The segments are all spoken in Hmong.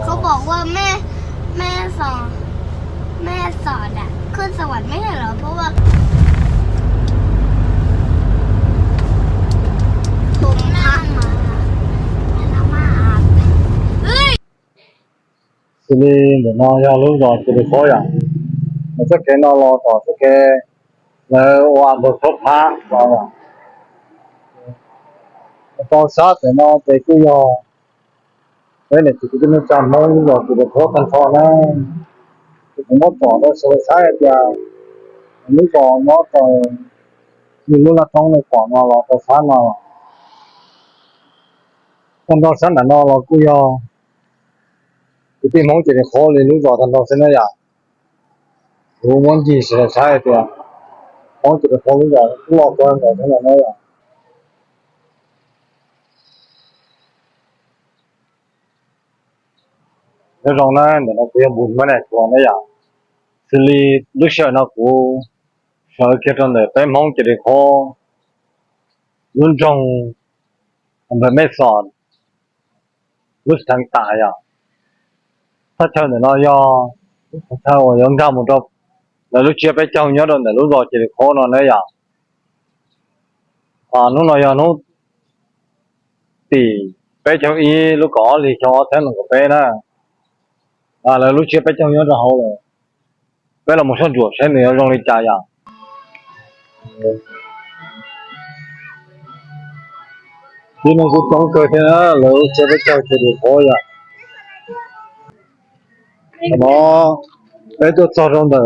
เขาบอกว่าแม่ แม่สอน แม่สอนอะ ขึ้นสวรรค์ไม่ใช่เหรอ เพราะว่า ผมพระมา แล้วมาอาบ Xws li ntawm no yog lub zos Ces Lis Qhuab yom. Nws txoj kev no los tom txoj kev lawv ua a npawg Thoob Phab los yom. Tau sab ntawm no ces kuj yog peb niam txiv kwv tij neej tsa Hmoob lub zos Ces Lis Qhuab tag nrho na. Ces kuv muab tsom rau sawv daws saib hais tias lub zos nyob rau lub laj roob nej pom no los rau sab no. Tag nrho sab nram no los kuj yog kwv tij Hmoob Ces Lis Qhuab li lub zos tag nrho xwb na yom. Kuv muab ncig sawv daws saib hais tias Hmoob Ces Lis Qhuab lub zos kuj loj kawg nkaus thiab no na yom. Nyob zoo na, ntawm no kuv yog Npus Hmab Nais Thuam na yom. Xws li lub sij hawm no kuv sawv kiag rau ntawm peb Hmoob Ces Lis Qhuab lub nroog Npawg Mej Xos lub xeev tas yom. Thaj chaw ntawm no yog lub xeev chaw uas yuav nkag mus rau lawv lub tsiab peb caug nyob rau ntawm lub zos Ces Lis Qhuab no na yom. Hnub no yog hnub tim peb caug ib lub kaum ob hlis xyoo ob txhiab nees nkaum peb na. Lawv lub tsiab peb caug nyob rau hauv lawm. Peb los mus soj ntsuam saib nws yuav zoo li cas yom. Tib neeg kuj coob kawg thiab na, lawv lub tsiab peb caug Ces Lis Qhuab yom. Tam no peb tuaj txog rau ntawm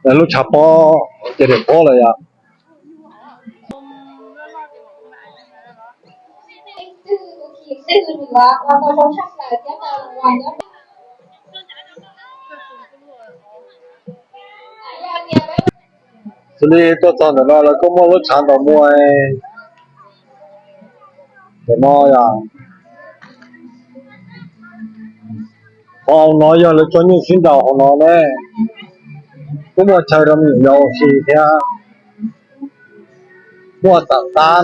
lawv lub tshav pob Ces Lis Qhuab lawm yom. Xws li tuaj txog ntawm no lawv kuj muaj lub tshav ntaus muaj ntawm no yom. Hauv no yog lawv tso nyuj sib nraus hauv no ne. Kuj muaj chaw rau me nyuam yaus ua si thiab. Muaj tam tab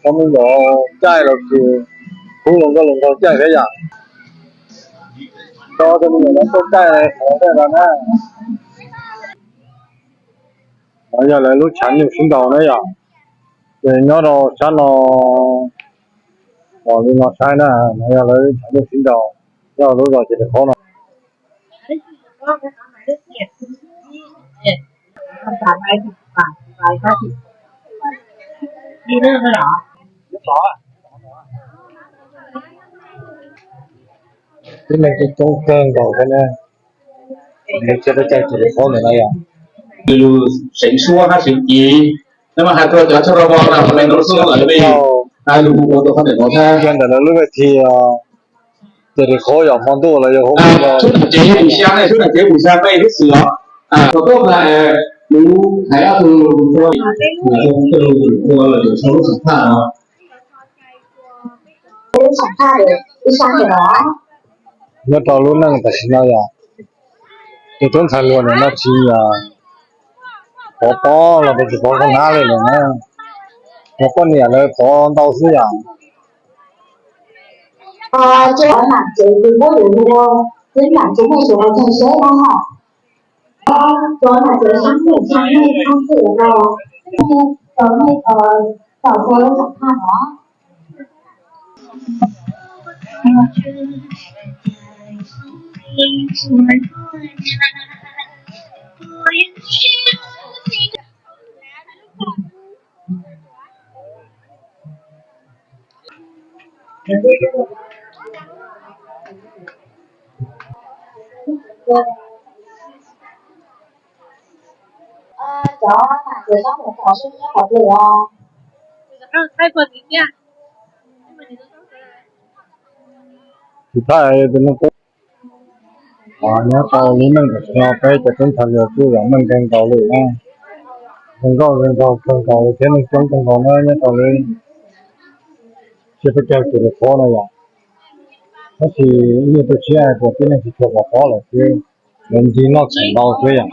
rau me nyuam caij los sis khub hluas nkauj hluas nraug caij thiab yom. Tso rau me nyuam yaus tuaj caij qhov ntawm no na. No yog lawv lub tshav nyuj sib nraus na yom. Ces nyob rau sab no, os li no saib na, no yog lawv lub tshav nyuj sib nraus, nyob lub zos Ces Lis Qhuab no. Tib neeg kuj coob kawg nkaus thiab na. Lub tsiab peb caug Ces Lis Qhuab ntawm no yom. Lus seev suab hab seev civ, no mas has rua cov tshaj rau hov na, lus ua rau qhov ntawm no thiab. Ntawm lawv lub vej thi Ces Lis Qhuab yom, hmo ntuj lawv yuav hu sub nam tsev mus xya, sub nam tsev mus xya peb lub xwm os. Tom tuaj mas kuv hais ob tug ua, ua lawm yuav sau lub xam phaj no. Nyob rau lub neej tam sim no yom, tus tub ntxhais hluas ntawm no tsis yog pov pob los tsis pov koj hnab li lawm na, yog poj niam lawv pov ntau xwb yom. Cov nam tsev tus muab lus hu, cov nam tsev nej sawv daws ntseeg seb na. Cov nam tsev sab ntuj sab nej txhob txwm rau, tau nej tau tau lub xam phaj no. Cov nam tsev sab ntuj sab nej qhov twg os? Tsis thaij tus neeg qub. Nyob rau lub neej tam sim no peb cov tub ntxhais hluas kuj zam meej kawg nkaus li na. Zoo nkauj zoo nraug kawg nkaus li thiab neeg coob kawg nkaus na nyob rau lub tsiab peb caug Ces Lis Qhuab no yom. Tab sis ib nyuag tu siab hais tias tib neeg tsis tshua pov pob lawm xwb, lawv ncig noj tseem ntau xwb yom.